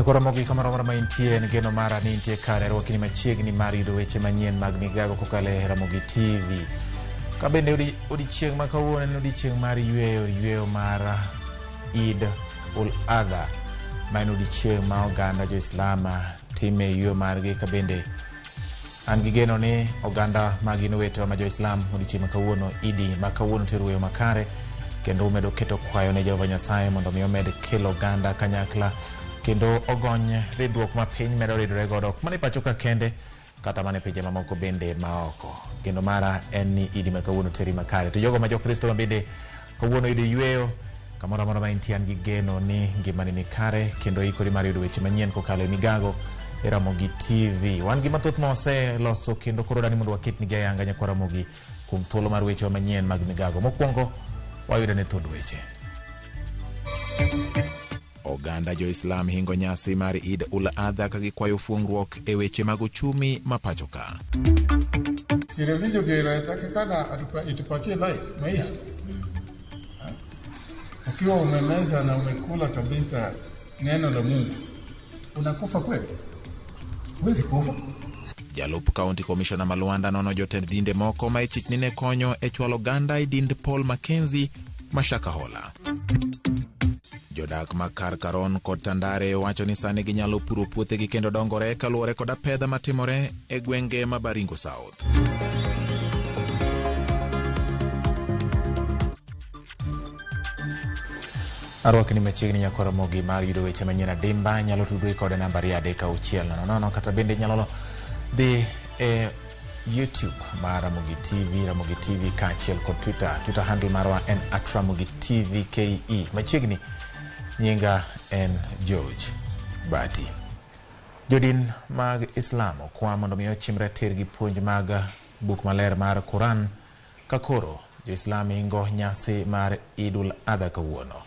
Nyakora Ramogi kamoro amora ma intie, en geno mara ni intie kare rwakni machiegni mar yudo weche manyien mag migago kokalo e Ramogi TV. Ka bende odiechieng' ma kawuono en odiechieng' mar yweyo, yweyo mar Eid ul Adha, ma en odiechieng' ma oganda jo-Islam time yweyo margi. Ka bende an gi geno ni oganda ma gin owetewa ma jo-Islam odiechieng' ma kawuono, Idi ma kawuono tero weyo makare, kendo umedo keto kwayo ne Jehova Nyasaye mondo mi omed kelo oganda kanyakla kendo ogony ridruok ma piny medo ridore godo, ok mana e pacho ka kende, kata mana e pinje mamoko bende maoko. Geno mara en ni Idi ma kawuono teri makare. To jogo ma Jokristo ma bende kawuono yudo yweyo, kamoro amora ma intie, an gi geno ni ngimani ni kare kendo ikori mar yudo weche manyien kokalo e migago e Ramogi TV. Wan gi mathoth ma waseloso kendo koro dani mondo waketnigi ayanga nyakwa Ramogi kuom thuolo mar wechewa manyien mag migago. Mokwongo wayudo ne thund weche. Oganda jo-Islam hingo nyasi mar Eid ul Adha ka gikwayo fuong'ruok e weche mag uchumi ma pacho ka. Ile inatakikana itupatie life maisha. Ukiwa umemeza na umekula kabisa neno la Mungu, unakufa kweli? Huwezi kufa. Jalup County Commissioner ma Luanda nono jotend dinde moko ma ichich ni ne konyo e chwalo oganda e dind Paul Mackenzie ma Shakahola. Jodak ma kar Karon kod Tandare wacho ni sani ginyalo puro puothegi kendo dongore kaluwore kod apedha matimore e gwenge ma Baringo South. Arwakni machiegni nyakwa Ramogi mar yudo weche manyien adimba nyalo tudri kod namba 36000, kata bende nyalo dhi e YouTube mar Ramogi TV, Ramogi TV kaachiel kod Twitter. Twitter handle marwa en @RamogiTVKE. Machiegni nyinga en George Bati. Jodin mag Islam okwa mondo mi ochimre tir gi puonj mag buk maler mar Quran ka koro jo-Islam ingo nyasi mar Idul Adha kawuono.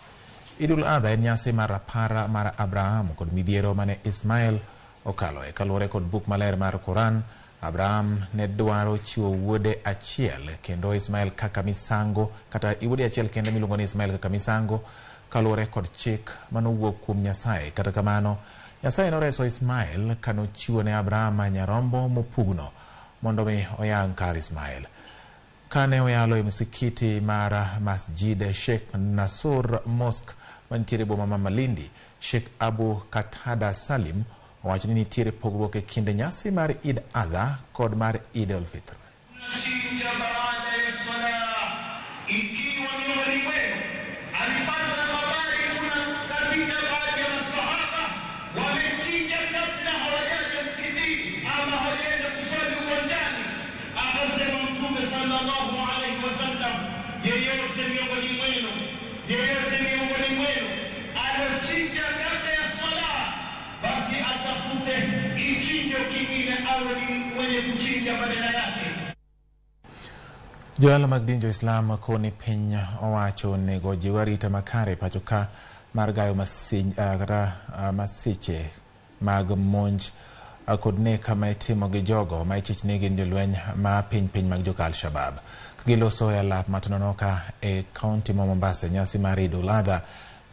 Idul Adha en nyasi mar rapar mar Abraham kod midhiero mane Ismael okaloe. Kaluwore kod buk maler mar Quran, Abraham ne dwaro chiwo wuode achiel kendo Ismael kaka misango, kata wuode achiel kende miluongo ni Ismael kaka misango, kaluwore kod chik manowuok kuom Nyasaye. Kata kamano, Nyasaye noreso Ismael kanochiwo ne Abraham nyarombo mopugno mondo mi oyang' kar Ismael. Kane oyalo e msikiti mar Masjid Sheikh Nasur Mosque mantiere boma ma Malindi, Sheikh Abu Katada Salim owacho ni nitiere pogruok e kind nyasi mar Eid Adha kod mar Eid al-Fitr. Chinja baada ya swala, ikiwa miongoni mwenu alipata habari kuna katika baadhi ya masahaba wamechinja kabla hawajaja msikitini ama hawajaenda kuswali uwanjani, akasema Mtume sallallahu alaihi wasallam, yeyote miongoni mwenu, yeyote miongoni mwenu alochinja kabla ya swala, basi atafute kichinjo kingine awe ni mwenye kuchinja badala yake. Johala mag din jo-Islam koni piny owacho onego ojiw arita makare pacho ka mar gayo kata masiche mag monj kod nek ma itimo gi jogo ma ichich ni gin jolweny ma piny piny mag joka Al-Shabaab. Ka giloso e alap ma Tononoka e kaunti ma Mombasa nyasi mar Eid ul Adha,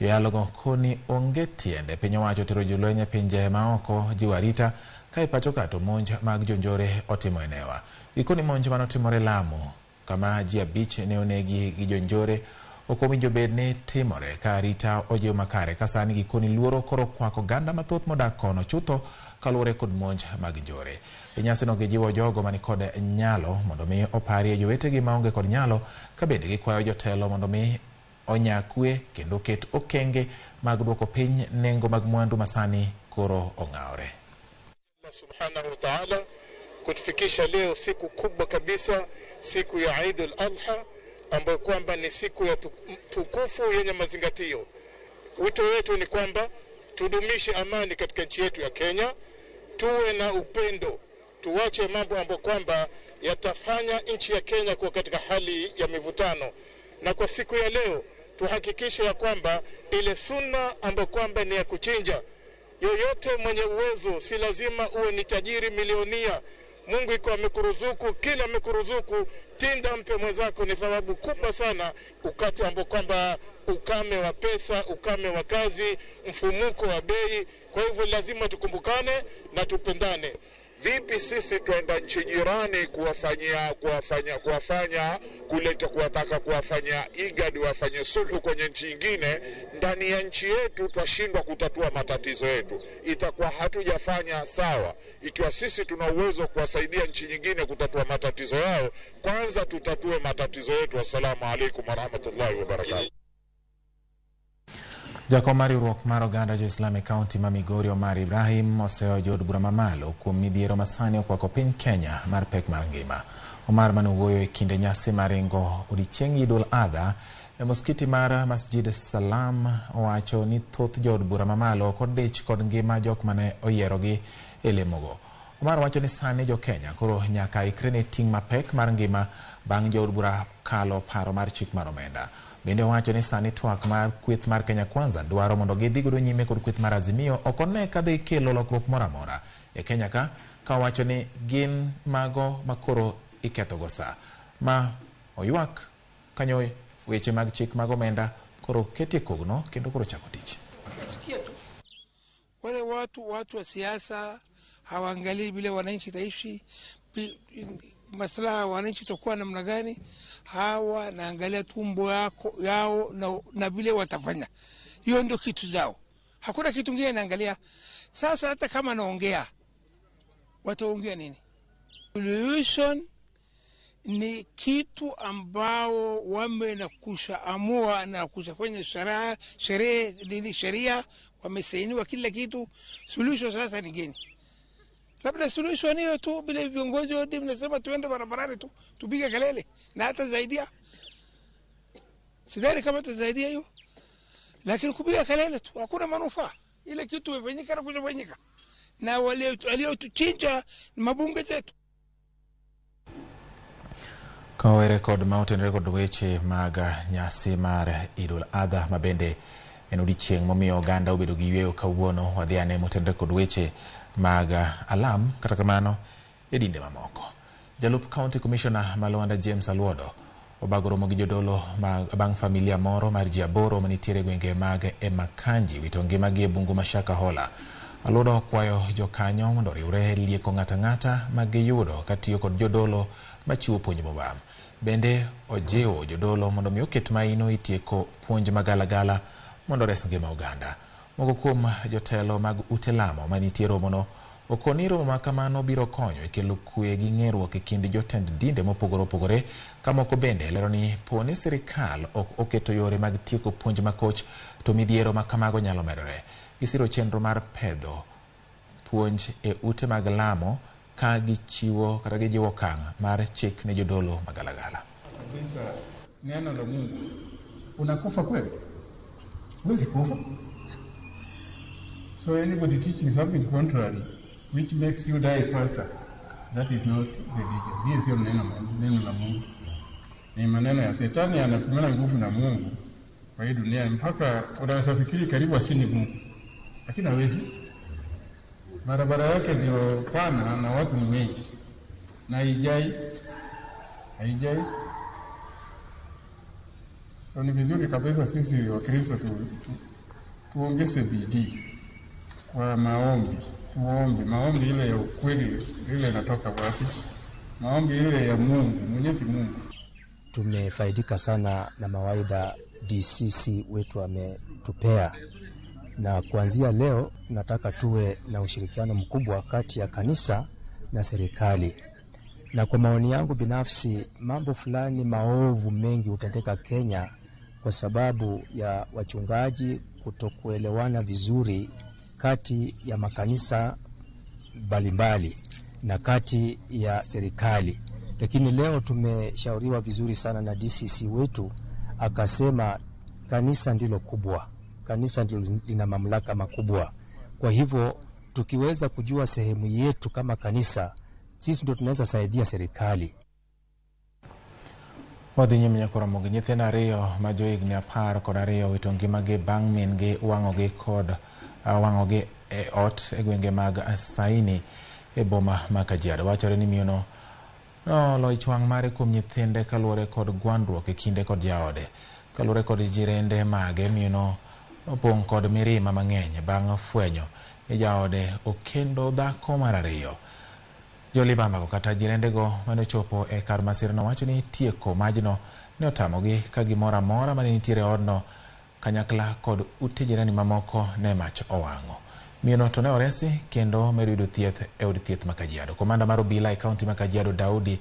joyalogo koni onge tiende piny owacho tero jolweny e pinje maoko jiwo arita ka e pacho ka to monj mag jonjore otimo e newa. Gikoni monj manotimore Lamu kama ji 5 ne onegi gi jonjore ok owinjo bed ni timore ka arita ojiw makare ka sani gikoni luoro koro kwako oganda mathoth modak kono chutho kaluwore kod monj mag njore. E nyasino gijiwo jogo mani kod nyalo mondo mi oparie jowetegi maonge kod nyalo ka bende gikwayo jotelo mondo mi onya kwe kendo ket okenge mag duoko piny nengo mag mwandu masani koro ong'awore. Allah subhanahu wa ta'ala kutufikisha leo siku kubwa kabisa, siku ya Eid al-Adha ambayo kwamba ni siku ya tukufu yenye mazingatio. Wito wetu ni kwamba tudumishe amani katika nchi yetu ya Kenya, tuwe na upendo, tuache mambo ambayo kwamba yatafanya nchi ya Kenya kuwa katika hali ya mivutano. Na kwa siku ya leo tuhakikishe ya kwamba ile sunna ambayo kwamba ni ya kuchinja, yoyote mwenye uwezo, si lazima uwe ni tajiri milionia, Mungu iko amekuruzuku, kila amekuruzuku, tinda mpe mwenzako, ni thawabu kubwa sana. Ukati ambao kwamba ukame wa pesa, ukame wa kazi, mfumuko wa bei. Kwa hivyo lazima tukumbukane na tupendane. Vipi sisi twenda nchi jirani kuwafanya kuleta kuwataka kuwafanya IGAD wafanye sulhu kwenye nchi nyingine, ndani ya nchi yetu twashindwa kutatua matatizo yetu? Itakuwa hatujafanya sawa. Ikiwa sisi tuna uwezo kuwasaidia nchi nyingine kutatua matatizo yao, kwanza tutatue matatizo yetu. Assalamu alaikum warahmatullahi wabarakatuh. Jakom mar riwruok mar oganda jo-Islam e kaunti ma Migori Omar Ibrahim oseyo jood bura mamalo kuom midhiero masani okwako piny Kenya mar pek mar ngima. Omar mane owuoyo e kinde nyasi mar ringo odiechieng Idul Adha e moskiti mar Masjid Salam owacho ni thoth jood bura mamalo ok odich kod ngima jok mane oyierogi e lemogo. Omar wacho ni sani jo Kenya koro nyaka ikre ne ting' mapek mar ngima bang' jood bura kalo paro mar chik mar omenda. Bende owacho ni sani twak mar kweth mar Kenya Kwanza dwaro mondo gidhi godo nyime kod kweth mar Azimio ok one ka dhi kelo lokruok moro amora e Kenya ka owacho ni gin mago makoro iketho go sa ma oywak kanyo weche mag chik mag omenda koro ketie kogno kendo koro chako tich. Nasikia tu wale watu wa siasa hawaangalii vile wananchi taishi, maslaha ya wananchi itakuwa namna gani. Hawa naangalia tumbo yao na vile watafanya, hiyo ndio kitu zao, hakuna kitu kingine naangalia. Sasa hata kama naongea, wataongea nini? Solution ni kitu ambao wame na kushaamua na kushafanya sheria, wamesainiwa kila kitu. Solution sasa ni gani? Labda solution hiyo tu, bila viongozi wote mnasema tuende barabarani tu tupige kelele, na hata zaidia sidhani kama tazaidia hiyo, lakini kupiga kelele tu hakuna manufaa. Ile kitu imefanyika na kujafanyika, na wale waliotuchinja mabunge zetu. Kawere kod ma otenore kod weche mag nyasi mar Idul Adha ma bende en odiechieng' momiyo oganda obedo gi yweyo kawuono, wadhi ane motenore kod weche mag alam kata kamano e dinde mamoko. Jalup County Commissioner ma Luanda James Aluodo obago romo gi jodolo bang' familia moro mar ji 8 manitiere e gwenge mag Emakanji wito ngimagi e bungu ma Shakahola. Aluodo okwayo jokanyo mondo oriwre lieko ng'ato ang'ata ma giyudo katiyo kod jodolo machiwo puonj mobam. Bende ojiwo jodolo mondo mi oket maino e tieko puonj magalagala mondo ores ngima oganda. Moko kuom jotelo mag ute lamo manitie romono okoni romo ma kamano biro konyo e kelo kwe gi ng'eruok e kind jotend dinde mopogore opogore, ka moko bende lero ni po ni sirikal ok oketo yore mag tieko puonj makoch to midhiero ma kamago nyalo medore. Gisiro chenro mar pedho puonj e ute mag lamo ka gichiwo kata gijiwo okang' mar chik ne jodolo magalagala. Kabisa neno la Mungu, unakufa kweli? Huwezi kufa. So anybody teaching something contrary which makes you die faster, that is not religion. Hiyo sio neno la Mungu, ni maneno ya Shetani. Anapimana nguvu na Mungu kwa hii dunia, mpaka unaweza fikiri karibu ashinde Mungu, lakini hawezi. Barabara yake ndio pana na watu ni wengi, na haijai. So ni vizuri kabisa sisi Wakristo tuongeze bidii kwa maombi, tuombe maombi ile ya ukweli, ile inatoka wapi? Maombi ile ya Mungu, Mwenyezi Mungu. Tumefaidika sana na mawaidha DCC wetu ametupea, na kuanzia leo nataka tuwe na ushirikiano mkubwa kati ya kanisa na serikali. Na kwa maoni yangu binafsi, mambo fulani maovu mengi hutendeka Kenya kwa sababu ya wachungaji kutokuelewana vizuri kati ya makanisa mbalimbali na kati ya serikali. Lakini leo tumeshauriwa vizuri sana na DCC wetu, akasema kanisa ndilo kubwa, kanisa ndilo lina mamlaka makubwa. Kwa hivyo tukiweza kujua sehemu yetu kama kanisa, sisi ndio tunaweza saidia serikali. Wadhi nyime nyakoro mogi nyithindo 2 ma johigni 12 owito ngimagi bang' min-gi wang'ogi kod wang'ogi e ot e gwenge mag Saini e boma ma Kajiado. Wachore ni miyono noolo ich wang' mare kuom nyithinde kaluwore kod gwandruok e kinde kod jaode. Kaluwore kod jirende mage, miyono nopong' kod mirima mang'eny bang' fwenyo ni jaode okendo dhako mar ariyo. Jolibambago kata jirendego mane ochopo e kar masirano wacho ni tieko majno ne otamogi ka gimoro amora mane nitiere e odno kanyakla kod ute jirani mamoko ne mach owang'o. Miyono to ne oresi kendo medo yudo thieth e od thieth ma Kajiado. Komanda mar obila e kaunti ma Kajiado Daudi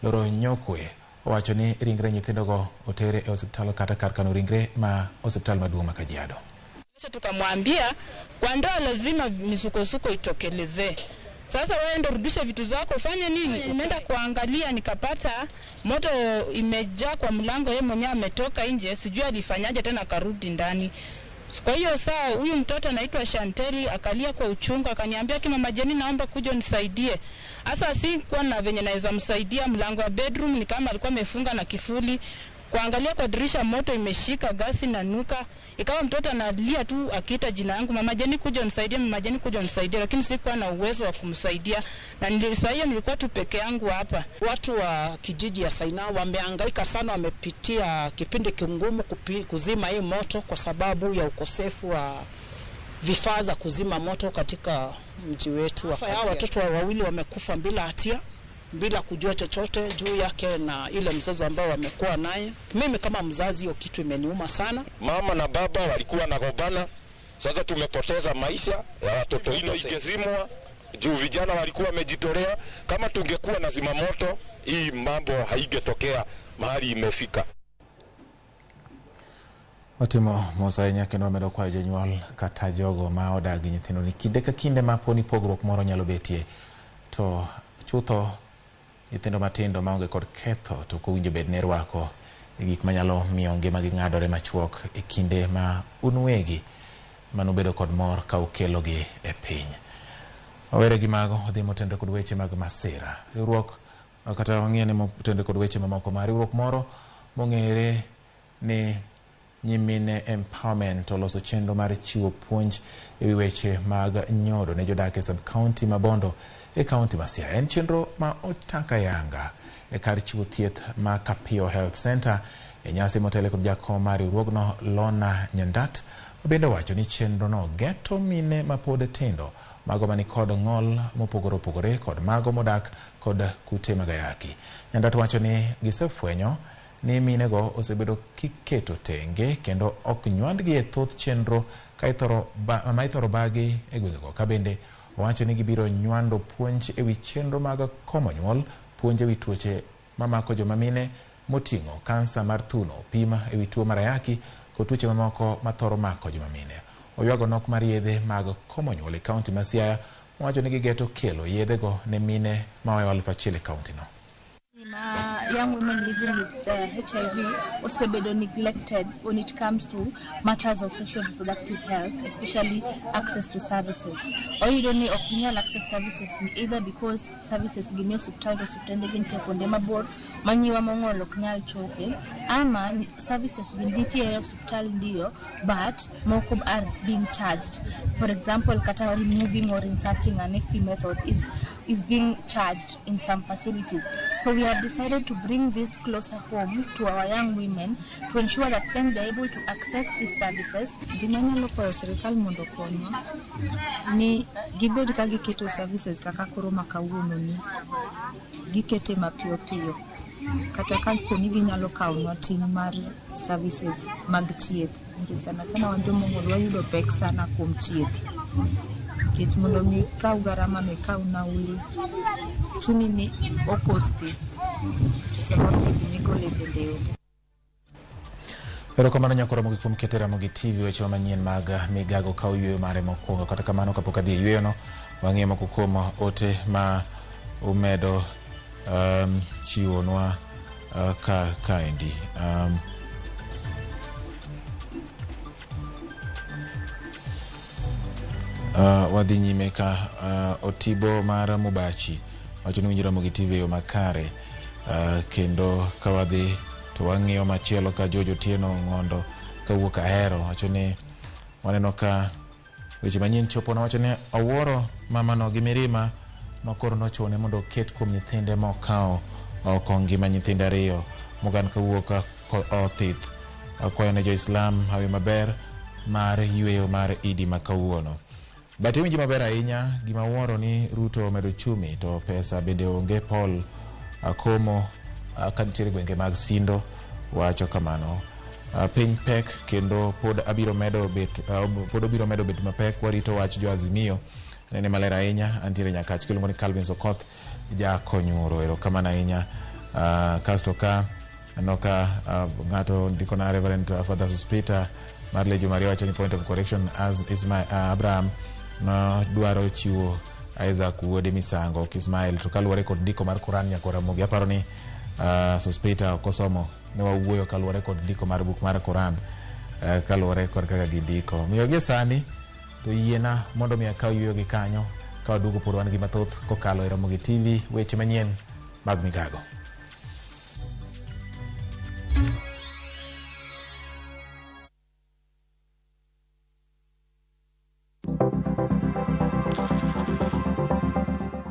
Loronyokwe owacho ni ringre nyithindogo otere e osiptal kata kar kano ringre ma osiptal maduong' ma Kajiado. Tukamwambia kwa ndoa lazima misukosuko itokelezee. Sasa wewe ndo rudishe vitu zako, ufanye nini? Nimeenda kuangalia nikapata moto imejaa kwa mlango, yeye mwenyewe ametoka nje, sijui alifanyaje tena akarudi ndani. Kwa hiyo saa huyu mtoto anaitwa Shanteli akalia kwa uchungu, akaniambia ki mama Jeni, naomba kuja unisaidie. Sasa sikuwa na venye naweza msaidia, mlango wa bedroom ni kama alikuwa amefunga na kifuli. Kuangalia kwa dirisha moto imeshika, gasi na nuka, ikawa mtoto analia tu akiita jina yangu, mama Jeni kuja unisaidie, mama Jeni kuja unisaidie, lakini sikuwa na uwezo wa kumsaidia, na saa hiyo nilikuwa tu peke yangu hapa. Watu wa kijiji ya Saina wamehangaika sana, wamepitia kipindi kigumu kuzima hii moto kwa sababu ya ukosefu wa vifaa za kuzima moto katika mji wetu wa Kajiado. Watoto wawili wamekufa bila hatia, bila kujua chochote juu yake na ile mzozo ambao wamekuwa naye. Mimi kama mzazi, hiyo kitu imeniuma sana. Mama na baba walikuwa nagombana, sasa tumepoteza maisha ya watoto. Hino ingezimwa juu vijana walikuwa wamejitolea. Kama tungekuwa na zimamoto, hii mambo haigetokea mahali imefika. Otimo mos ahinya kendo wamedo kwayo jonyuol kata jogo ma odak gi nyithindo ni kinde ka kinde ma poni pogruok moro nyalo betie to chutho nyithindo matindo maonge kod ketho to ok owinjo bed ni irwako e gik manyalo miyo ngimagi ng'adore machuok e kinde ma un wegi manubedo kod mor ka ukelogi e piny. Wawere gi mago odhi motenore kod weche mag masira. Riwruok kata wang'iyo ni motenore kod weche mamoko ma riwruok moro mong'ere ni Nyimine Empowerment oloso chenro mar chiwo puonj e wi weche mag nyodo ne jodak e sub-county ma Bondo e kaunti ma Siaya. En chenro ma otaka yanga e kar chiwo thieth ma Kapio Health Center e nyasi motelo kod jakom mar riwruogno Lona Nyandat mabende owacho ni chenrono geto mine mapod tindo, mago manikod ng'ol mopogore opogore kod mago modak kod kute mag ayaki. Nyandat wacho ni gisefwenyo ni minego osebedo kiketo tenge kendo ok nywandgi e thoth chenro ma ithoro bagi e gwengego. Ka bende owacho ni gibiro nywando puonj ewi chenro mag komo nyuol, puonj ewi tuoche mamako joma mine moting'o kansa mar thuno, pim ewi tuo mar ayaki kod tuoche mamoko mathoro mako joma mine. Oywago nok mar yedhe mag komo nyuol e kaunti ma Siaya, owacho ni gigeto kelo yedhego ne mine maoyo 1000 e kaunti no. Ma young women living with HIV osebedo neglected when it comes to matters of sexual reproductive health, especially access to services. Oyudo ni ok ginyal access services ni either because services gi nie osiptal to osiptende gi nitie kuonde mabor ma nyiwa mong'ol ok nyal chope, ama services gi nitie e osiptal ndiyo, but moko are being charged. For example, kata removing or inserting an FP method is being charged in some facilities. So we have decided to bring this closer home to our young women to ensure that then they're able to access these services. Gima nyalo kwayo sirikal mondo okonywa ni gibed ka giketo services kaka koro ma kawuono ni gikete mapiyo piyo, kata ka poni ginyalo kawonwa ting' mar services mag thieth, nikech sana sana wan jomong'ol wayudo pek sana kuom thieth, nikech mondo mi ikaw garama no ikaw nauli chuni ni okosti to samoro be gimigole bende onge. Erokamano nyakoro Ramogi kuom keto Ramogi TV weche manyien mag migago ka oyweyo mare mokwongo. Kata kamano kapok adhi e yweyono, wang'iyo moko kuom ote ma umedo chiwonwa ka kaendi. Wadhi nyime ka Otibo mar Mubachi wacho ni winjo Ramogi TV e yo makare, kendo ka wadhi to wang'iyo machielo ka George Otieno Ng'ondo kawuok Ahero wacho ni waneno ka weche manyien chopo. Wacho ni awuoro mamano gi mirima ma koro nochune mondo oket kuom nyithinde mokawo oko ngima nyithindo ariyo. Mugan kawuok Othith akwayo ne jo-Islam hawi maber mar yweyo mar Idi ma kawuono. But iwinji maber ahinya, gima wuoro ni Ruto omedo chumi to pesa bende onge. Paul Akomo ka nitiere gwenge mag Sindo wacho kamano. Piny pek kendo pod abiro medo bet, pod obiro medo bet mapek. Warito wach jo Azimio. Nene maler ahinya, antiere Nyakach kiluongo ni Calvin Sokoth jakonyuro. Erokamano ahinya. Kasto ka aneno ka ng'ato ndiko na Reverend Father Sospita mar Legion Maria wacho ni point of correction as Ismail, Abraham no dwaro chiwo Isaac wuode misango ok Ismail to kaluwore kod ndiko mar Quran nyakora Ramogi aparo ni Sospita ok osomo ne wawuoyo kaluwore kod ndiko mar buk mar Quran kaluwore kod kaka gindiko. Miyo gie sani to yiena mondo mi akaw yueyo gi kanyo ka waduogo pod wan gi mathoth kokalo e Ramogi TV weche manyien mag migago.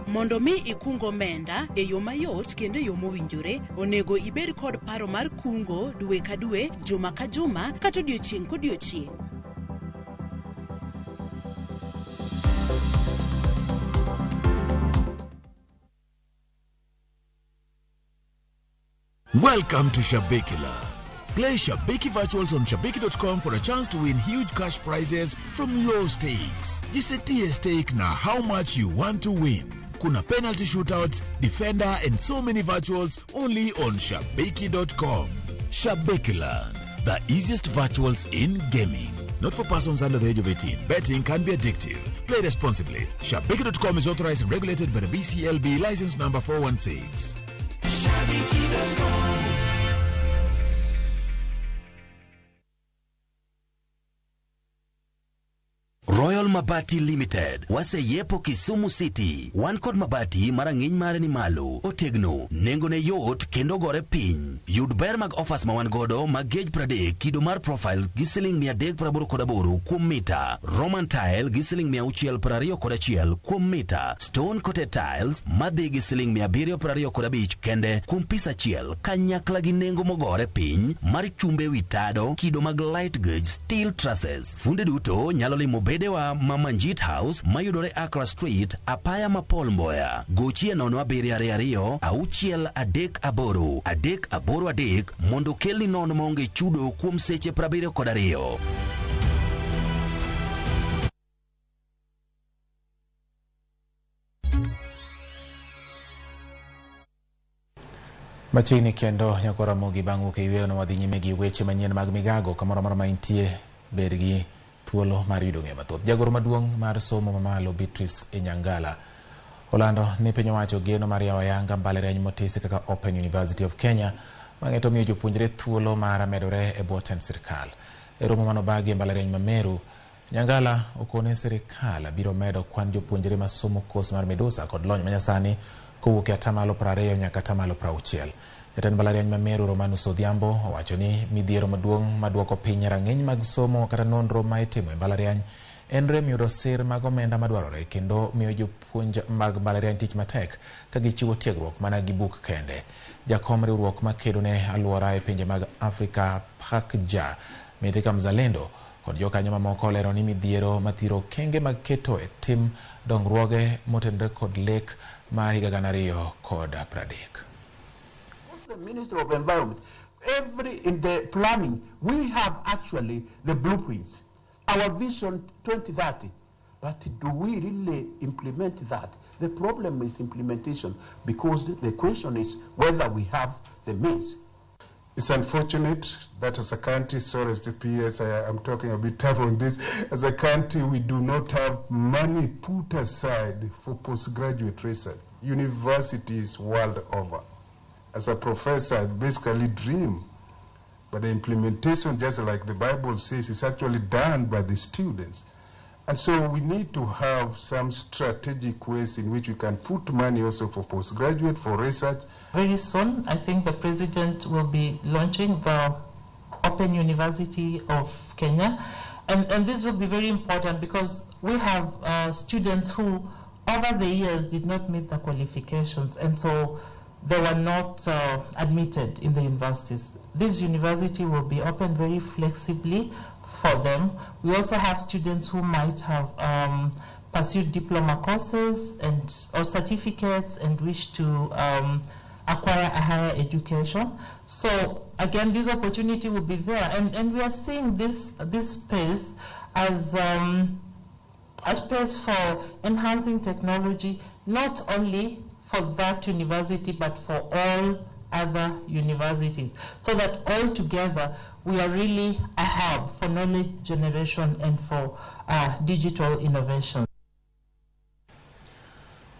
Mondo mi ikung omenda e yo mayot kendo e yo mowinjore, onego ibed kod paro mar kungo dwe ka dwe, juma ka juma, kata odiochieng' kodiochieng'. Welcome to Shabiki Land. Play Shabiki Virtuals on Shabiki.com for a chance to win huge cash prizes from low stakes. Jisetie stake na how much you want to win. Kuna penalty shootouts, defender, and so many virtuals only on Shabiki.com. Shabiki Land, the easiest virtuals in gaming. Not for persons under the age of 18. Betting can be addictive. Play responsibly. Shabiki.com is authorized and regulated by the BCLB license number 416. Royal Mabati Limited waseyepo Kisumu City. Wan kod mabati ma rang'iny mare ni malo, otegno, nengone yot kendo gore piny. Yud ber mag offers ma wan godo mag gauge 30 kido mar profile gi siling 388 kuom mita, Roman tile gi siling 621 kuom mita, stone coated tiles madhi gi siling 725 kende kuom pis achiel kanyakla gi nengo mogore piny mar chumbe wi tado kido mag light gauge steel trusses. Funde duto nyalo limo bedewa ma Manjit House mayudore Accra Street, apaya ma Paul Mboya. Gochie 0722 638 383 mondo kelni nono maonge chudo kuom seche 72. Machiegni kendo nyakora Ramogi bang' wuok e yweyo no wadhi nyime gi weche manyien mag migago kamoro amora ma intie bed gi thuolo mar yudo ng'eyo mathoth. Jagoro maduong' mar somo mamalo Beatrice Inyangala olando ni piny owacho geno mar yawo ayanga mbalariany motisi kaka Open University of Kenya bang'e to miyo jopuonjre thuolo mar medore e bwo tend sirkal. E romo manobagi e mbalariany ma Meru, Nyangala okone sirikal biro medo kwan jopuonjre masomo kos mar Medusa kod lony manyasani kowuok e atamalo 20 nyaka atamalo 60. Jatend mbalariany ma Meru Romanus Odhiambo owacho ni midhiero maduong' maduoko piny rang'iny mag somo kata nonro ma itimo e mbalariany en rem yudo sir mag omenda madwarore kendo miyo jopuonj mag mbalariany tich matek ka gichiwo tiegruok mana gi buk kende. Jakom riwruok makedo ne alwora e pinje mag Afrika PACJA Mithika Mzalendo kod jokanyo mamoko olero ni midhiero mathiro okenge mag keto e tim dongruoge motenore kod lek mar higa 2030. The Minister of Environment, in the planning, we have actually the blueprints, our vision 2030. But do we really implement that? The problem is implementation, because the question is whether we have the means. It's unfortunate that as a country, sorry, as the PS, I'm talking a bit tough on this, as a country we do not have money put aside for postgraduate research. Universities world over. As a professor, I basically dream, but the implementation, just like the Bible says, is actually done by the students. And so we need to have some strategic ways in which we can put money also for postgraduate, for research. Very soon, I think the president will be launching the Open University of Kenya. And this will be very important because we have students who over the years did not meet the qualifications, and so they were not admitted in the universities. This university will be open very flexibly for them. We also have students who might have pursued diploma courses and or certificates and wish to acquire a higher education. So again, this opportunity will be there, and we are seeing this space as a space for enhancing technology, not only for that university but for all other universities, so that all together we are really a hub for knowledge generation and for digital innovation.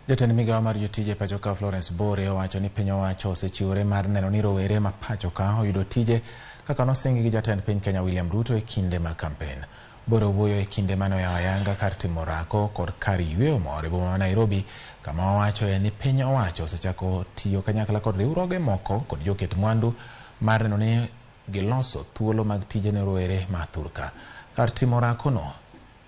Jatend migawo mar jotije pacho ka Florence Bore owacho ni piny owacho osechiwore mar neno ni rowere ma pacho ka oyudo tije kaka nosingi gi jatend piny Kenya William Ruto e kinde mag kampen. Bore owuoyo e kinde mane oyawo ayanga kar timo orako kod kar yweyo moro e boma ma Nairobi, kama owachoe ni piny owacho osechako tiyo kanyakla kod riwruoge moko kod joket mwandu mar neno ni giloso thuolo mag tije ne rowere ma thurka. Kar timo orakono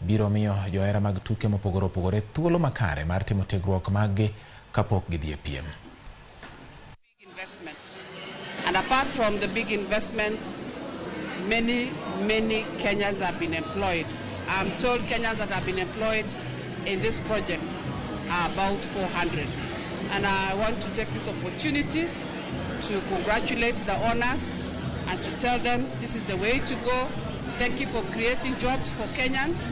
biro miyo johera mag tuke mopogore opogore thuolo makare mar timo tiegruok mag-gi kapok gidhi e piem. Investment. And apart from the big investments, many, many Kenyans have been employed. I'm told Kenyans that have been employed in this project are about 400. And I want to take this opportunity to congratulate the owners and to tell them this is the way to go. Thank you for creating jobs for Kenyans.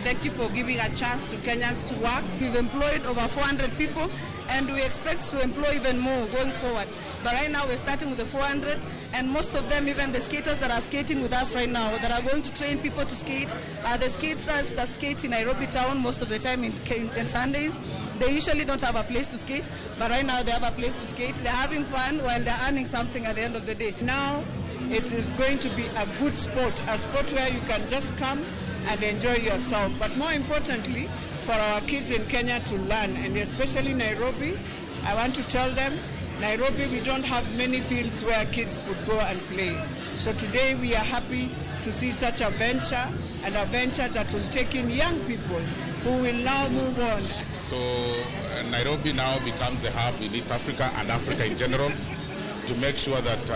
Thank you for giving a chance to Kenyans to work. We've employed over 400 people, and we expect to employ even more going forward. But right now we're starting with the 400, and most of them, even the skaters that are skating with us right now, that are going to train people to skate, the skaters that skate in Nairobi town most of the time in Sundays, they usually don't have a place to skate, but right now they have a place to skate. They're having fun while they're earning something at the end of the day. Now it is going to be a good sport, a sport where you can just come and enjoy yourself. But more importantly, for our kids in Kenya to learn, and especially Nairobi, I want to tell them, Nairobi, we don't have many fields where kids could go and play. So today we are happy to see such a venture, and a venture that will take in young people who will now move on. So Nairobi now becomes the hub in East Africa and Africa in general to make sure that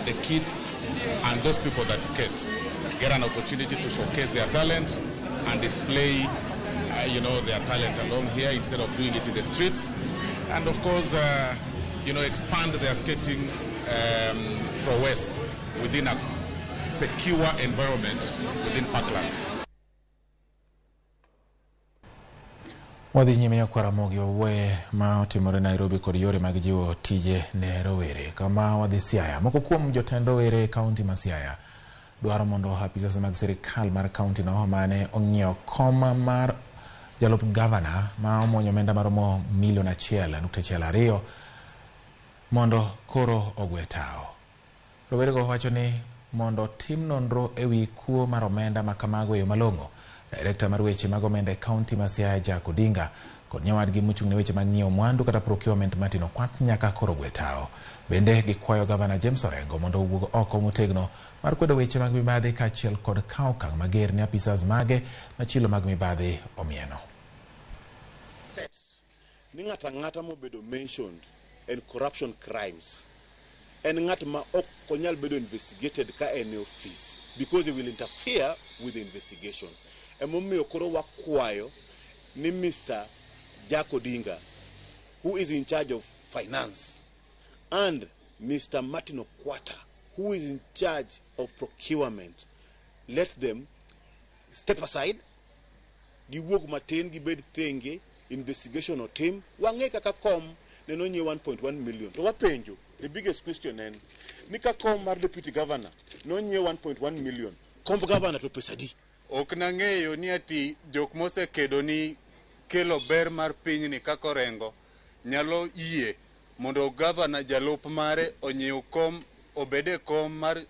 the kids and those people that skate get an opportunity to showcase their talent and display their talent along here instead of doing it in the streets. And of course, expand their skating prowess within a secure environment within parklands. Wadhi nyime nyakwar Ramogi owuoye ma otimore Nairobi kod yore mag jiwo tije ne rowere. Kama wadhi Siaya, moko kuom jotend rowere e kaunti ma Siaya dwaro mondo apisas mag sirikal mar kaunti no mane ong'iewo kom mar jalup gavana ma omuonyo omenda maromo milion 1.12 mondo koro ogwe tao. Rowerego wacho ni mondo tim nonro ewi kuo mar omenda ma kamago e yo malong'o. Direkta mar weche mag omenda e kaunti ma Siaya Jack Odinga kod nyawadgi mochung' ne weche mag ng'iewo mwandu kata procurement Martin Okwat nyaka koro gwe tao. Bende gikwayo gavana James Orengo mondo owuog oko motegno mar kwedo weche mag mibadhi kaachiel kod kawo okang' mager ne apisas mage machilo mag mibadhi omieno. Ni ng'ato ang'ata mobedo mentioned in corruption crimes en ng'at ma ok onyal bedo investigated ka en e office because he will interfere with the investigation. Emomiyo koro wakwayo ni Mr. Jack Odinga, who is in charge of finance, and Mr. Martin Okwata, who is in charge of procurement, let them step aside, giwuog matin, gibed thenge, investigation otim, wang'e kaka kom ne nonyiew 1.1 million. To wapenjo, the biggest question en, ni ka kom mar deputy governor nonyiew 1.1 million, komb governor to pesa adi? Ok nang'eyo ni ati jok mosekedo ni kelo ber mar pinyni kaka Orengo nyalo yie mondo gavana jalup mare onyiew kom obede kom mar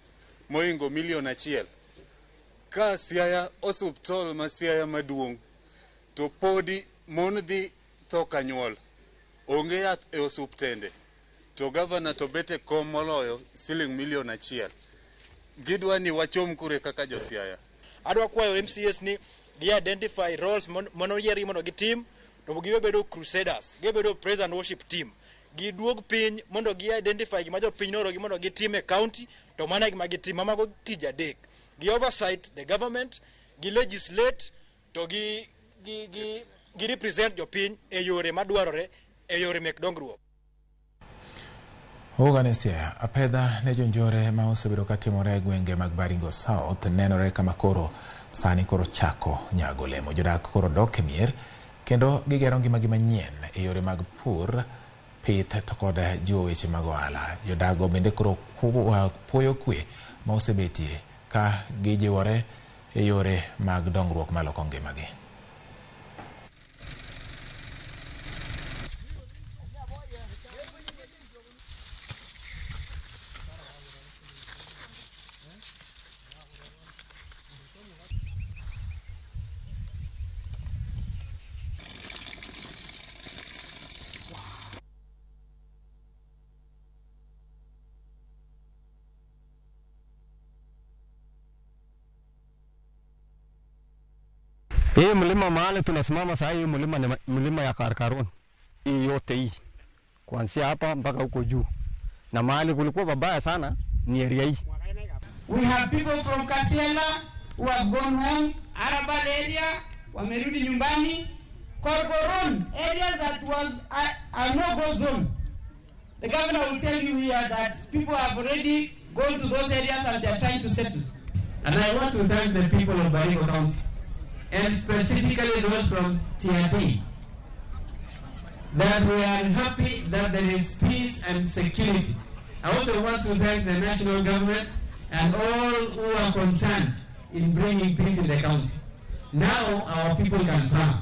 moingo milion 1. Ka Siaya osuptal ma Siaya maduong' to podi mon dhi tho kanyuol, onge yath e osuptende, to gavana to bet e kom moloyo siling milion 1. Gidwa ni wachom kure kaka jo Siaya. Adwa kwayo MCS ni gi identify roles manoyier mondo gitim To giwe bedo crusaders, giwe bedo praise and worship team. Giduog piny mondo gi identify gima jopiny noorogi mondo gitim e county, to mano e gima gitimo. Mago tij adek. Gi oversight the government, gi legislate, to gi represent jopiny e yore madwarore, e yore mek dongruok. Ogane Siaya, apedha ne jonjore ma osebedo katimore e gwenge mag Baringo South nenore kama koro sani koro chako nyago olemo. Jodak koro dok e mier kendo gigero ngimagi manyien e yore mag pur, pith to kod jiwo weche mag ohala. Jodago bende koro puoyo kwe ma osebetie ka gijiwore e yore mag dongruok maloko ngimagi. Hii mlima mahali tunasimama saa hii mlima ni mlima ya Karkarun. Hii yote hii kuanzia hapa mpaka huko juu. Na mahali kulikuwa babaya sana ni area hii. We have people from Kasiela who have gone home, Arabal area wamerudi nyumbani, Korkoron areas that was a no-go zone. The governor will tell you here that people have already gone to those areas and they are trying to settle. And I want to thank the people of Baringo County, and specifically those from TRT, that we are happy that there is peace and security. I also want to thank the national government and all who are concerned in bringing peace in the county. Now our people can farm.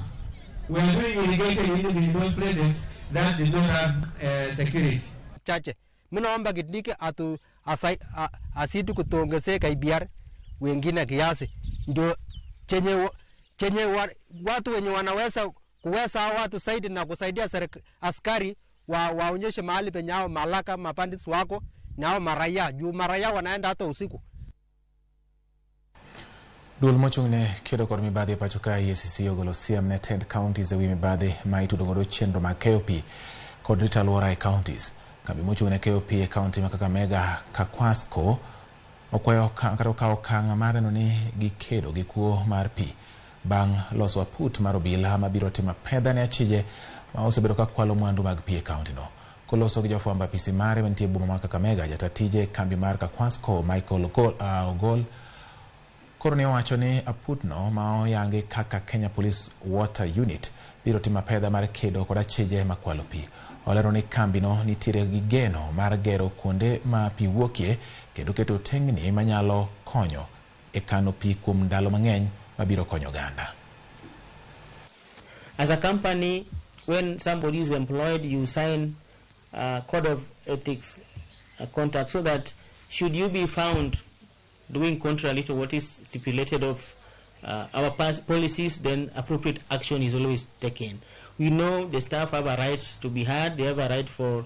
We are doing irrigation even in those places that did not have security. Chache, mimi naomba Kindiki atu asidi kutuongezea KBR wengine kiasi, ndio chenye watu wenye wanaweza kuweza watu zaidi na kusaidia askari waonyeshe mahali penye hao malaka mapandits wako na hao maraia, juu maraia wanaenda hata usiku. Duol mochung'ne kedo kod mibadhi e pacho ka EACC ogolo siem ne tend counties ewi mibadhi ma itudo godo chenro mag keyo pi kod rito alwora e counties. Kambi mochung'ne keyo pi e county ma Kakamega Kakwasco okwayo kata okawo okang' mar neno ni gikedo gi kuo mar pi bang' loso aput mar obila mabiro timo apedha ne achije ma osebedo ka kwalo mwandu mag pi e county no. Koloso gi jafwambo apisi mare mantie e boma ma Kakamega, jata tije e kambi mar Kakwasco Michael Ogol koro ne owacho ni aputno ma oyangi kaka Kenya Police Water Unit biro timo apedha mar kedo kod achije makwalo pi. Olero ni kambino nitiere gi geno mar gero kuonde ma pi wuokie kendo keto tengni manyalo konyo e kano pi kuom ndalo mang'eny mabiro konyo oganda. As a company, when somebody is employed, you sign a code of ethics, a contract, so that should you be found doing contrary to what is stipulated of our past policies, then appropriate action is always taken. We know the staff have a right to be heard, they have a right for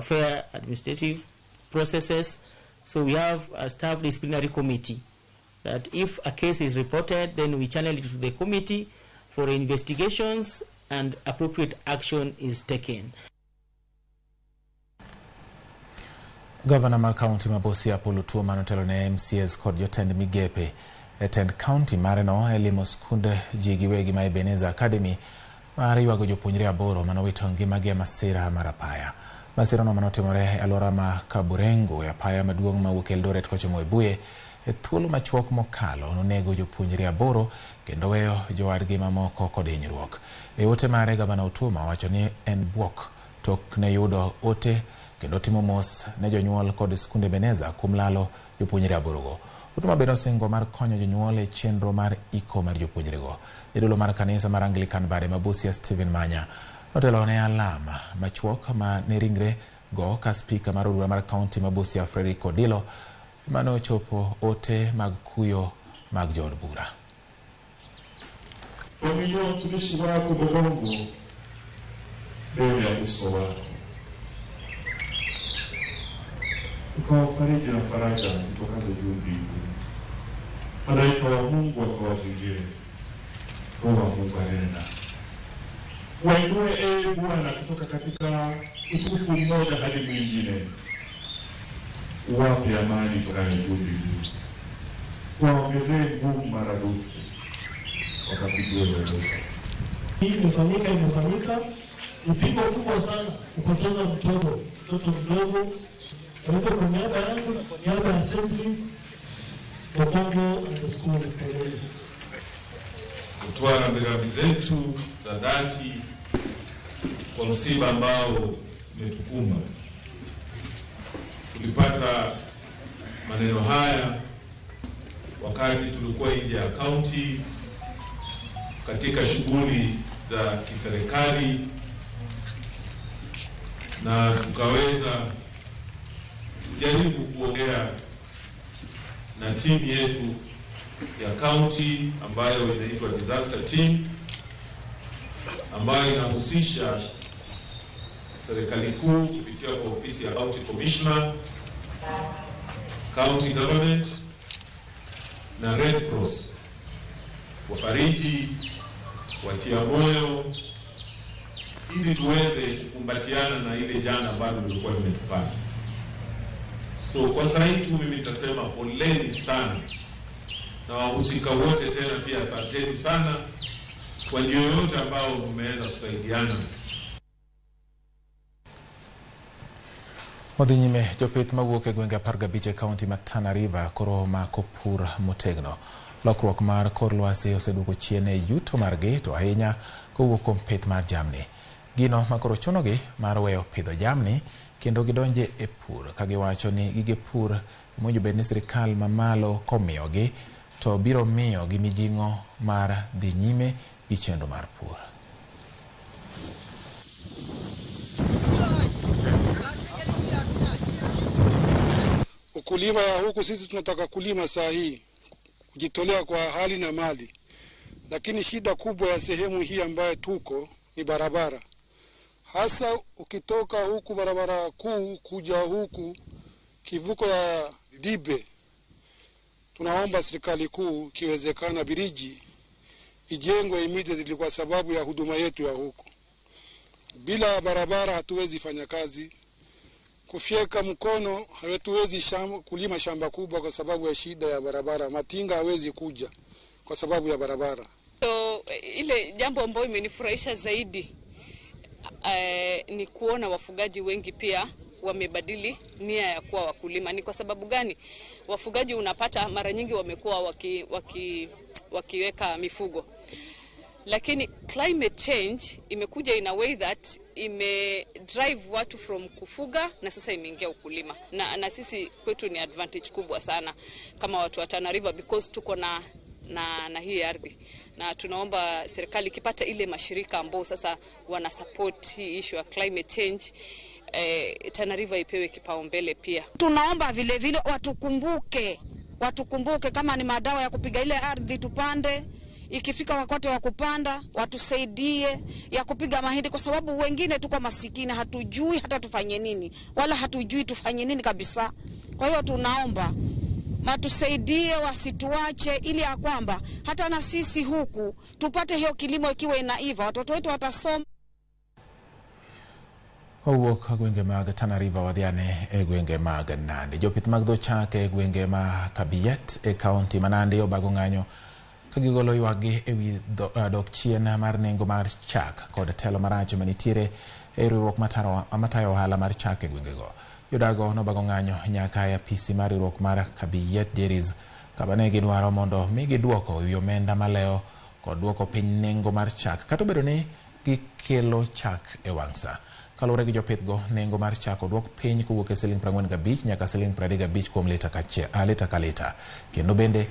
fair administrative processes. So we have a staff disciplinary committee that if a case is reported, then we channel it to the committee for investigations and appropriate action is taken. Governor mar county ma Busia Paul Otuoma notelo ne MCAs kod jotend migepe e tend county mareno e limo skunde ji giwegi ma Ebenezer Academy mar ywago jopuonjre 8 manowito ngimagi e masira mar apaya. Masirano manotimore e alwora ma Kaburengo e apaya maduong' mawuok Eldoret kochomo Webuye e thuolo machuok mokalo nonego jopuonjre 8 kendo weyo jowadgi mamoko kod hinyruok. E ote mare, Gavana Otuoma owacho ni en bwok tok ne yudo ote kendo timo mos ne jonyuol kod skunde Ebenezer kuom lalo jopuonjre 8 go. Otuoma bende osingo mar konyo jonyuol e chenro mar iko mar jopuonjrego. Jadolo mar kanisa mar Anglican bade ma Busia Stephen Manya notelo ne alam machuok ma ne ringre go ka spika mar od bura mar kaunti ma Busia Frederick Odilo mane ochopo ote mag kuyo mag jood bura. Wamejua utumishi wako Bogongo mbele ya uso wako, ukawafariji na faraja zitokazo juu mbinguni. Malaika wa Mungu wakawazingire, Roho wa Mungu anena. Wainue ee Bwana kutoka katika utukufu mmoja hadi mwingine. Wape amani tokayo juu mbinguni, waongezee nguvu maradufu, wakakujue wewe. Hii imefanyika ni pigo kubwa sana kupoteza mtoto mdogo. Kwa hivyo kwa niaba yangu na kwa niaba ya assembly, Bokongo and the school, poleni. Kutoa rambirambi zetu za dhati kwa msiba ambao umetukumba. Tulipata maneno haya wakati tulikuwa nje ya kaunti katika shughuli za kiserikali, na tukaweza kujaribu kuongea na timu yetu ya kaunti ambayo inaitwa disaster team, ambayo inahusisha serikali kuu kupitia kwa ofisi ya county commissioner, county government na Red Cross, wafariji, watia moyo, ili tuweze kukumbatiana na ile janga ambalo lilikuwa limetupata. So kwa saa hii tu mimi nitasema poleni sana na wahusika wote, tena pia asanteni sana kwa njia yoyote ambao mmeweza kusaidiana. Odhi nyime jopith mawuok e gwenge 15 e kaunti ma Tana River koro mako pur motegno. Lokruok mar kor lwasi oseduoko chien e yuto margi, to ahinya kowuok kuom pith mar jamni. Gino makoro chunogi mar weyo pidho jamni kendo gidonje e pur, ka giwacho ni gige pur mowinjo bed ni sirikal mamalo komiyogi to biro miyo gi mijing'o mar dhi nyime gi chenro mar pur. Ukulima ya huku sisi tunataka kulima saa hii, kujitolea kwa hali na mali, lakini shida kubwa ya sehemu hii ambayo tuko ni barabara. Hasa ukitoka huku barabara kuu kuja huku kivuko ya Dibe, tunaomba serikali kuu kiwezekana biriji ijengwe immediately kwa sababu ya huduma yetu ya huku. Bila barabara hatuwezi fanya kazi. Kufyeka mkono hatuwezi kulima shamba kubwa kwa sababu ya shida ya barabara. Matinga hawezi kuja kwa sababu ya barabara. So ile jambo ambayo imenifurahisha zaidi ni kuona wafugaji wengi pia wamebadili nia ya kuwa wakulima. Ni kwa sababu gani? Wafugaji unapata mara nyingi wamekuwa wakiweka mifugo. Lakini climate change imekuja in a way that ime drive watu from kufuga na sasa imeingia ukulima. Na sisi kwetu ni advantage kubwa sana kama watu wa Tana River, because tuko na hii ardhi. Na tunaomba serikali ikipata ile mashirika ambao sasa wana support hii issue ya climate change, Tana River ipewe kipaumbele pia. Tunaomba vile vile watukumbuke kama ni madawa ya kupiga ile ardhi tupande. Ikifika wakati wa kupanda watusaidie ya kupiga mahindi, kwa sababu wengine tuko masikini, hatujui hata tufanye nini, wala hatujui tufanye nini kabisa. Kwa hiyo tunaomba watusaidie, wasituache, ili ya kwamba hata na sisi huku tupate hiyo kilimo ikiwa inaiva, watoto wetu watasoma. Owuok gwenge mag Tana River wadhiane e gwenge mag Nandi. Jopith mag dho chak e gwenge ma Kabiet e kaunti ma Nandi obago ng'anyo ka gigolo ywakgi ewi dok chien mar nengo mar chak kod telo marach manitiere e riwruok matayo ohala mar chak e gwengego. Jodago nobago ng'anyo nyaka e apisi mar riwruok mar Kabiet Dairies kama ne gidwaro mondo migi duoko ewi omenda malewo kod duoko piny nengo mar chak, kata obedo ni gikelo chak e wang' sa. Kaluwore gi jopithgo, nengo mar chak oduok piny kowuok e siling 45 nyaka siling 35 kuom lita ka lita. Kendo bende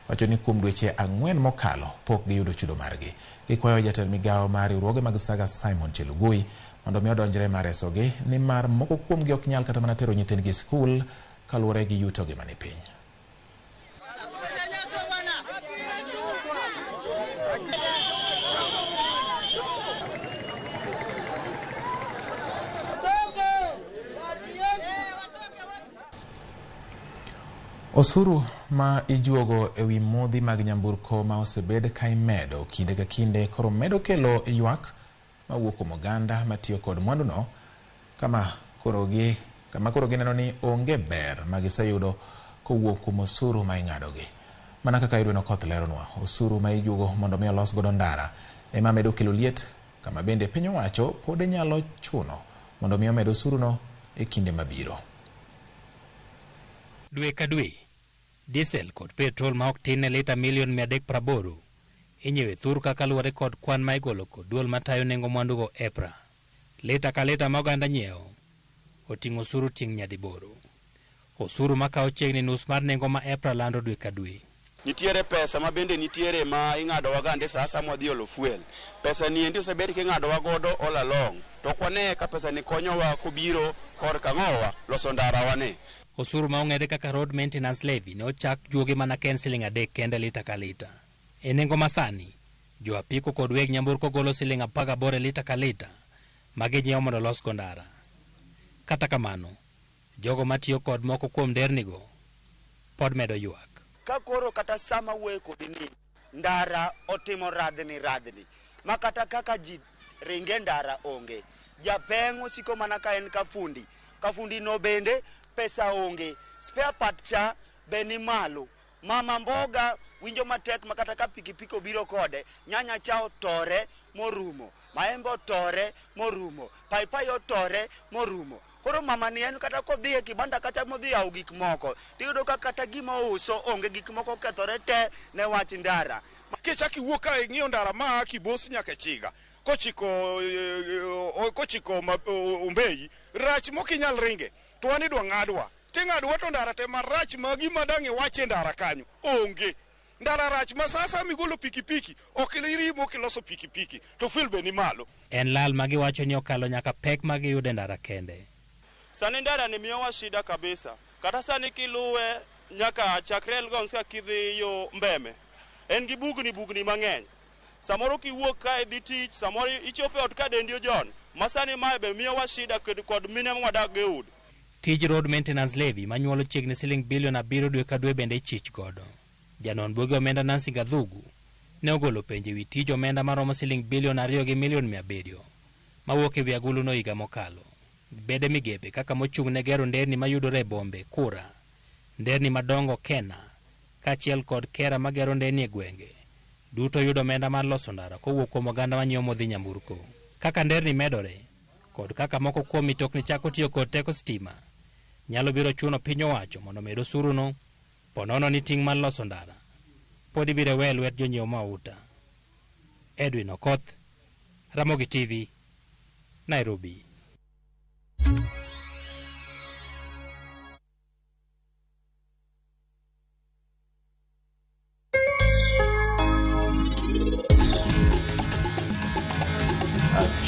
wacho ni kuom dweche 4 mokalo pok giyudo chudo margi. Gikwayo jatend migawo mar riwruoge mag Saga Simon Chelugui mondo mi odonjre mar resogi, nimar moko kuomgi ok nyal kata mana tero nyithindgi e skul kaluwore gi yutogi mani piny. Osuru ma ijuogo ewi modhi mag nyamburko ma osebed ka imedo kinde ka kinde koro medo kelo ywak mawuok kuom oganda matiyo kod mwanduno kama koro gineno ni onge ber ma giseyudo kowuok kuom osuru ma ing'adogi. Mana kaka Edwin Okoth leronwa, osuru ma ijuogo mondo mi olos godo ndara ema medo kelo liet, kama bende piny owacho pod nyalo chuno mondo mi omed osuruno e kinde mabiro. Dwe ka dwe, diesel kod petrol ma ok tin ne lita milion 380 inyiewo e thur kaka luwore kod kwan ma igolo kod duol matayo nengo mwandugo EPRA. Lita ka lita ma oganda nyiewo oting'o osuru tieng' nyadiboro. Osuru makawo chiegni nus mar nengo ma EPRA lando dwe ka dwe. Nitiere pesa ma bende nitiere ma ing'adowa gande sa asaya mwadhi olo fuel. Pesa ni endi osebed king'adowa godo all along. To ok wane ka pesa ni konyowa kobiro korka ng'owa loso ndarawa ni. Osuru ma ong'ere kaka road maintenance levy ne ochak juogi mana ka en siling 3 kende lita ka lita. E nengo masani, jo apiko kod weg nyamburko golo siling 18 e lita ka lita ma ginyiewo mondo olosgo ndara. Kata kamano, jogo matiyo kod moko kuom ndernigo pod medo ywak. Ka koro kata sama wuoyo kodi ni ndara otimo radhni ma kata kaka ji ringe ndara onge. Japeng' osiko mana ka en kafundi. Kafundi no bende pesa onge. Spare part cha be ni malo. Mama mboga winjo matek ma kata ka pikipiki obiro kode, nyanya cha otore morumo, maembe otore morumo, paipai otore morumo. Koro mama ni en kata kodhi e kibanda kacha modhi yawo gik moko, tiyudo ka kata gima ouso onge, gik moko okethore te ne wach ndara. Kichak iwuok ka ing'iyo ndara ma Kibos nyaka Chiga, kochiko Ombeyi, rach mokinyal ringe, to wan idwa ng'adwa. Ting'adwa to ndara te marach ma gima dang' iwache ndara kanyo onge. Ndara rach ma sasa migolo pikipiki ok irimo kiloso pikipiki to fuel be ni malo. En lal ma giwacho ni okalo nyaka pek ma giyudo e ndara kende. Sani ndara ni miyowa shida kabisa. Kata sani kiluwe nyaka chakre Elgons ka kidhi yo Mbeme, en gi bugni mang'eny. Samoro kiwuok ka idhi tich, samoro ichopo e ot ka dendi ojon. Ma sani mae be miyowa shida kod mine mwadak go e udi. Tij road maintenance levy manyuolo chiegni siling bilion 7 dwe ka dwe bende ichich godo. Janon buge omenda Nancy Gathugu ne ogolo penjo ewi tij omenda maromo siling bilion 2 gi milion 700 mawuok ewi agulu no higa mokalo. Bede migepe kaka mochung' ne gero nderni mayudore e bombe Kura, nderni madongo Kena, kaachiel kod kera magero nderni e gwenge, duto yudo omenda mar loso ndara kowuok kuom oganda manyiewo modhi nyamburko. Kaka nderni medore kod kaka moko kuom mitokni chako tiyo kod teko stima, nyalo biro chuno piny owacho mondo omed osuruno, ponono ni ting' mar loso ndara pod ibiro we e lwet jonyiew mauta. Edwin Okoth, Ramogi TV, Nairobi.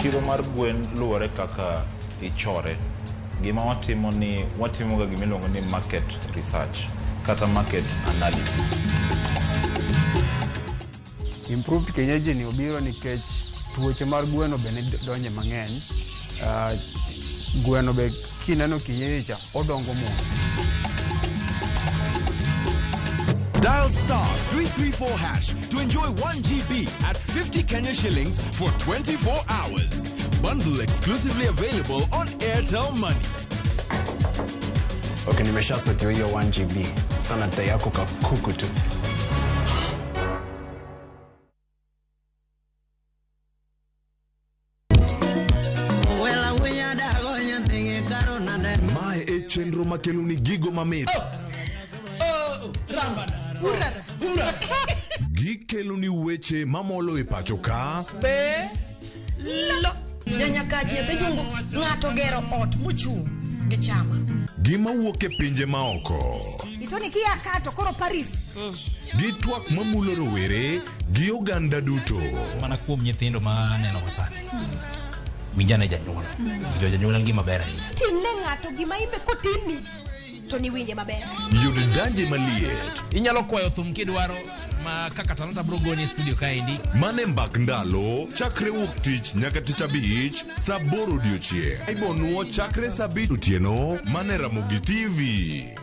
Chiro mar gwen luwore kaka ichore. Gima watimo ni watimoga gima iluongo ni market research kata market analysis. Improved kienyeji ni obiro nikech tuoche mar gweno be ne donje mang'eny. Gweno be kineno kienyeji cha odongo mos. Dial *334# to enjoy 1 GB at 50 Kenya shillings for 24 hours. Bundle exclusively available on Airtel Money. Okay, nimeshasetiwa hiyo 1 GB. Sana data yako kakuku tu. Mae e chenro makeloni gigo mamit. Gikeloni weche mamolo e pacho ka. Be lo nyanyakaji nyathi jungu ng'ato gero ot mochung' gi chama. Gima wuok e pinje maoko. Itoni kia kato koro Paris. Gi twak mamulo rowere gi oganda duto. Mana kuom nyithindo ma aneno go sani. Winjane janyuol. Jo janyuol en gima ber ahinya. Timne ng'ato gima imbe kotimni to niwinje maber. Yud danje maliet. Inyalo kwayo thum kidwaro ma kaka Talanta bro goni e studio kaendi. Mane mbak ndalo chakre wuok tich nyaka tich abich saa 8 odiochieng'. Ibonuo chakre saa 5 otieno mane Ramogi TV.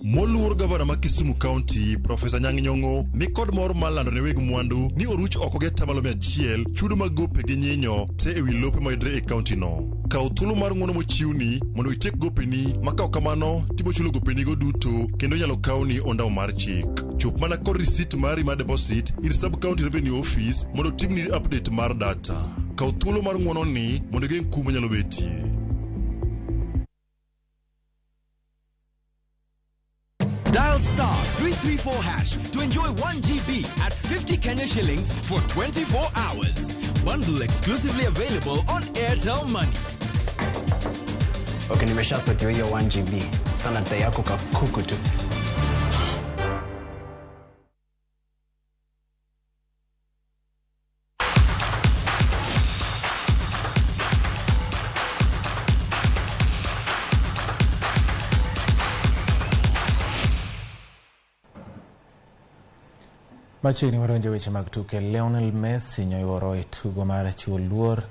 Moluor gavana ma Kisumu County, Profesa Anyang' Nyong'o ni kod mor mar lando ne weg mwandu ni oruch oko gi atamalo 100 chudo mag gope gi nyinyo te ewi lope mayudore e kaunti no. Kaw thuolo mar ng'uono mochiwni mondo itiek gopeni ma ka ok kamano tibiro chulo gopenigo duto kendo inyalo kawni ondamo mar chik. Chop mana kod risit mari mar deposit ir Sub County Revenue Office mondo otimni update mar data. Kaw thuolo mar ng'uono ni mondo igeng' kum manyalo betie. Dial star 334 hash to enjoy 1 GB at 50 Kenya shillings for 24 hours. Bundle exclusively available on Airtel Money. Okay, nimeshasetiwa hiyo 1 GB. Sana data yako kakuku tu. Machiegni wadonjo e weche mag tuke. Lionel Messi nyoyuoro e tugo mar chiwo luor.